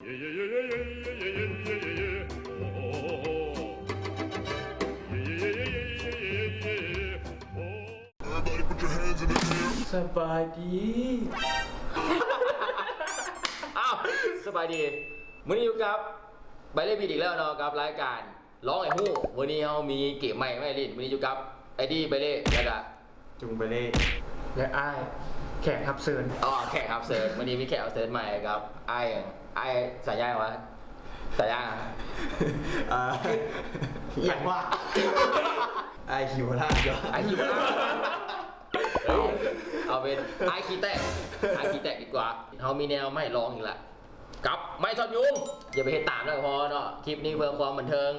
Everybody put your hands in the air. ສະບາຍດີ. ອ້າວ ສະບາຍດີ. ມື້ນີ້ຢູ່ກັບໄບເລ່ບິດອີກແລ້ວເນາະ ກັບລາຍການ ລອງໃຫ້ຮູ້. ມື້ນີ້ເຮົາມີເກມໃໝ່ມາໃຫ້ຫຼິ້ນ. ມື້ນີ້ຢູ່ກັບໄອດີໄບເລ່ ແລ້ວກະຈຸງໄບເລ່ ແລະ ອ້າຍແຂກຮັບເຊີນ. ອໍ ແຂກຮັບເຊີນ. ມື້ນີ້ມີແຂກຮັບເຊີນໃໝ່ກັບອ້າຍ ອ້າຍສາຍໃຫຍ່ວະ ສາຍໃຫຍ່ ອ່າ ອີ່ຫຍັງວະ ອ້າຍຄິວລາດ ອ້າຍຄິວລາດ. ເອີ ເອົາເປັນອ້າຍຂີ້ແຕກ ອ້າຍຂີ້ແຕກດີກວ່າ. ເຮົາມີແນວໃໝ່ລອງອີກລະ ກັບໄມ້ຊອດຍຸງ. ຢ່າໄປເຮັດຕາມນະ ພໍເນາະ. ຄລິບນີ້ເພື່ອຄວາມບັນເທີງ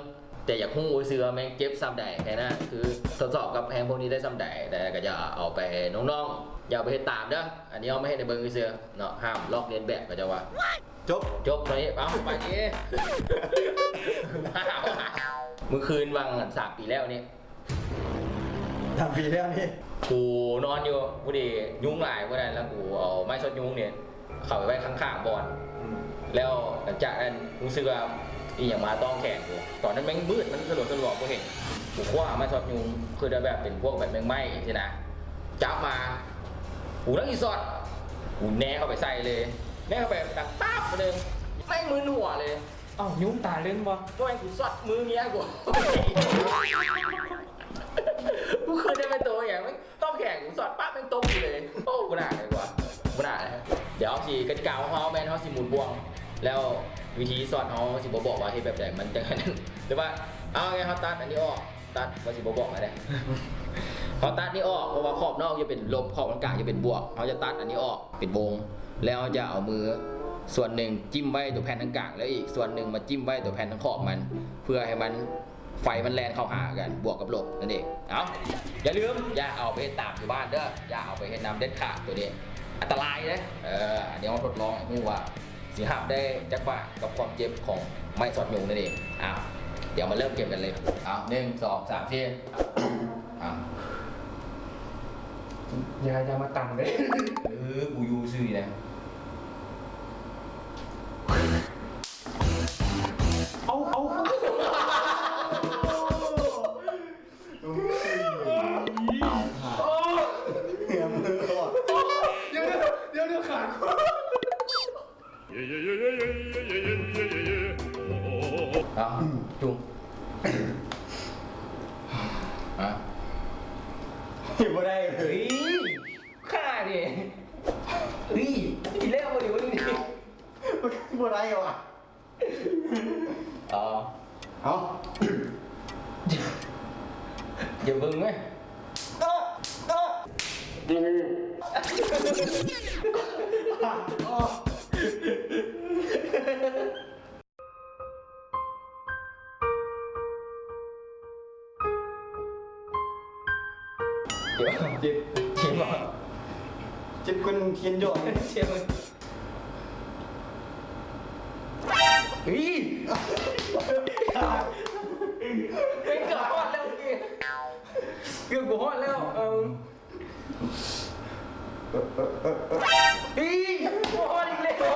ແຕ່ຢາກຮູ້ຊື່ວ່າແມ່ງເຈັບສ່ຳໃດແຄ່ນັ້ນ. ຄືທົດສອບກັບແຮງພວກນີ້ໄດ້ສ່ຳໃດ ແຕ່ກໍຈະເອົາໄປໃຫ້ນ້ອງໆ ຢ່າໄປເຮັດຕາມເດີ້. ອັນນີ້ເອົາມາເຮັດໃຫ້ເບິ່ງຊື່ໆເນາະ ຫ້າມລອກລຽນແບບ ເຂົາເຈົ້າວ່າ. ຈົບ ຈົບເທົ່ານີ້. ເອົ້າ ໄປເດ. ມື້ຄືນຫວ່າງສາມປີແລ້ວນີ້ ສາມປີແລ້ວນີ້ ກູນອນຢູ່ ພໍດີຍຸງຫຼາຍມື້ນັ້ນ ແລ້ວກູເອົາໄມ້ຊອດຍຸງນີ້ເຂົ້າໄປໄວ້ຂ້າງໆບ່ອນ. ອືມ ແລ້ວຫຼັງຈາກນັ້ນຮູ້ສຶກວ່າອີ່ຫຍັງມາຕ້ອງແຂນກູ. ຕອນນັ້ນແມ່ງມືດ ມັນສະຫຼວມໆ ບໍ່ເຫັນ. ກູຄວ້າໄມ້ຊອດຍຸງ ຄືແບບເປັນພວກແບບແມງໄມ້ຊີ້ນະ ຈັບມາ ກູນັ່ງຊິຊອດ ກູແນເຂົ້າໄປໃສ່ເລີຍ. ແນເຂົ້າໄປດັງຕາບໜຶ່ງ ແມ່ງມຶນຫົວເລີຍ. ເອົ້າ ຍຸງຕາເລິນບໍ່? ບໍ່ແມ່ນ ກູຊອດມືເມຍກູ. ກູຄືໄດ້ເປັນໂຕຫຍັງ ແມ່ງຕ້ອງແຂນ ກູຊອດປັບ ແມ່ງຕົບກູເລີຍ. ໂອ້ ບໍ່ໜ້າເລີຍວ່າ ບໍ່ໜ້າເລີຍ. ດຽວເຮົາຊິ ກະຕິກາຂອງເຮົາແມ່ນເຮົາຊິໝູນບ່ວງ ແລ້ວວິທີຊອດເຮົາຊິບໍ່ບອກວ່າເຮັດແບບໃດ ມັນຈັ່ງນັ້ນ ຫຼືວ່າ ເອົາໄງ ເຮົາຕັດອັນນີ້ອອກ ຕັດ ວ່າຊິບໍ່ບອກແລ້ວເດ້. ເຮົາຕັດນີ້ອອກ ເພາະວ່າຂອບນອກຈະເປັນລົບ ຂອບກາງຈະເປັນບວກ. ເຮົາຈະຕັດອັນນີ້ອອກເປັນວົງ ແລ້ວເຮົາຈະເອົາມືສ່ວນໜຶ່ງຈິ້ມໄວ້ຕົວແຜ່ນທາງກາງ ແລ້ວອີກສ່ວນໜຶ່ງມາຈິ້ມໄວ້ຕົວແຜ່ນທາງຂອບມັນ ເພື່ອໃຫ້ມັນ ໄຟມັນແລ່ນເຂົ້າຫາກັນ ບວກກັບລົບນັ້ນເອງ. ເອົ້າ ຢ່າລືມ ຢ່າເອົາໄປເຮັດຕາມຢູ່ບ້ານເດີ້ ຢ່າເອົາໄປເຮັດນຳເດັດຂາດ ໂຕນີ້ອັນຕະລາຍເດ້. ເອີ ອັນນີ້ເຮົາທົດລອງໃຫ້ຮູ້ວ່າ ຊິຮັບໄດ້ຈັກບາດກັບຄວາມເຈັບຂອງໄມ້ຊອດຍຸງນັ້ນເອງ. ອ້າວ ດຽວມາເລີ່ມເກມກັນເລີຍ. ອ້າວ ໜຶ່ງ ສອງ ສາມ ສີ່. ອ້າວ ຢ່າ ຢ່າມາຕັນເດ້. ເອີ ກູຢູ່ຊື່ນີ້ແຫຼະ. ເອົາ ເອົາ ເອົາ ເອີ ເໜືອມືອອກ. ດຽວ ດຽວ ດຽວ ຂາດ. ເອົ້າ ຈຸງ ຮະ ເຮັດບໍ່ໄດ້ເລີຍ. ຂ້ານີ້ ເອີຍ ກິນແລ້ວບໍ່ນີ້ ມື້ນີ້ ມັນບໍ່ໄດ້ຫວາ. ອໍ ເອົາ ຢ່າເບິ່ງເວີຍ. ເຈັບ ເຈັບ ເຈັບບໍ່? ເຈັບກວ່າຂຽນຢອກ. ເຈັບ. ອີ ເກືອບຮອດແລ້ວເມື່ອກີ້ ເກືອບບໍ່ຮອດແລ້ວ. ເອີ ອີ ບໍ່ຮອດອີກແລ້ວ.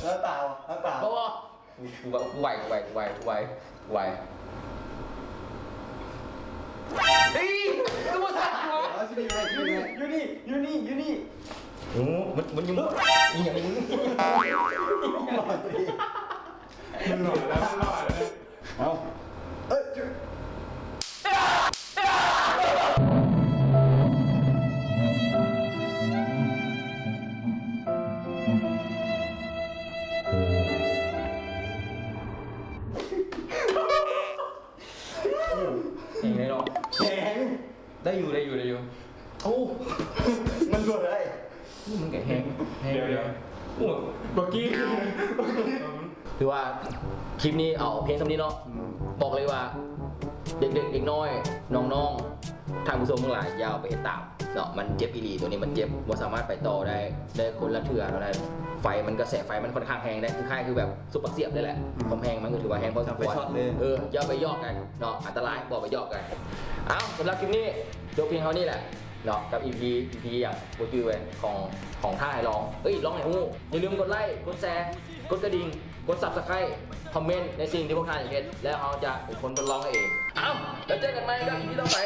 ແລ້ວຕາ ແລ້ວຕາ ບໍ່ ບໍ່ ກູ ກູໄຫວ ກູໄຫວ ກູໄຫວ ກູໄຫວ ກູໄຫວ. ອີ ຄືບໍ່ສັກຫວາ? ເອົາ ຊິໄດ້ ຢູ່ນີ້ ຢູ່ນີ້ ຢູ່ນີ້ ຢູ່ນີ້. ໂອ້ ມັນ ມັນຍັງ ອີຫຍັງມຶງ? ມັນຫຼອຍແລ້ວ ມັນຫຼອຍແລ້ວ. ເອົາ ເອີຍ ແຮງເດເນາະ ແຮງ. ໄດ້ຢູ່ ໄດ້ຢູ່ ໄດ້ຢູ່. ໂອ້ ມັນບໍ່ໄດ້. ໂອ້ ມັນກໍແຮງ ແຮງຢູ່. ໂອ້ ບັກກີ້ ຖືວ່າຄລິບນີ້ເອົາພຽງສ່ຳນີ້ເນາະ. ອືມ ບອກເລີຍວ່າ ເດັກໆ ເດັກນ້ອຍ ນ້ອງໆ ທ່ານຜູ້ຊົມທັງຫຼາຍ ຢ່າເອົາໄປເຮັດຕາມເນາະ ມັນເຈັບອີ່ຫຼີ. ໂຕນີ້ມັນເຈັບ ບໍ່ສາມາດໄປຕໍ່ໄດ້ ໄດ້ຄົນລະເທື່ອເທົ່ານັ້ນ. ໄຟມັນ ກະແສໄຟມັນຄ່ອນຂ້າງແຮງເດ້ ຄ້າຍໆ ຄືແບບສຸກປາກສຽບເລີຍແຫຼະ. ອືມ ຄວາມແຮງມັນກໍຖືວ່າແຮງພໍສົມຄວນ. ເອີ ຢ່າໄປຫຍອກກັນເນາະ ອັນຕະລາຍ ບໍ່ໄປຫຍອກກັນ. ເອົ້າ ສຳລັບຄລິບນີ້ ຈົບພຽງເທົ່ານີ້ແຫຼະເນາະ ກັບອີພີ ອີພີຫຍັງບໍ່ຈື່ເວີຍ ຂອງ ຂອງທ້າໃຫ້ລອງ ເອີຍ ລອງໃຫ້ຮູ້. ຢ່າລືມກົດໄລ ກົດແຊ ກົດກະດິ່ງ ກົດ Subscribe ຄອມເມັນໃນສິ່ງທີ່ພວກທ່ານຢາກເຮັດ ແລ້ວເຮົາຈະເປັນຄົນທົດລອງໃຫ້ເອງ. ເອົ້າ ແລ້ວເຈີກັນໃໝ່ກັບ ອີພີ ຕໍ່ໄປ.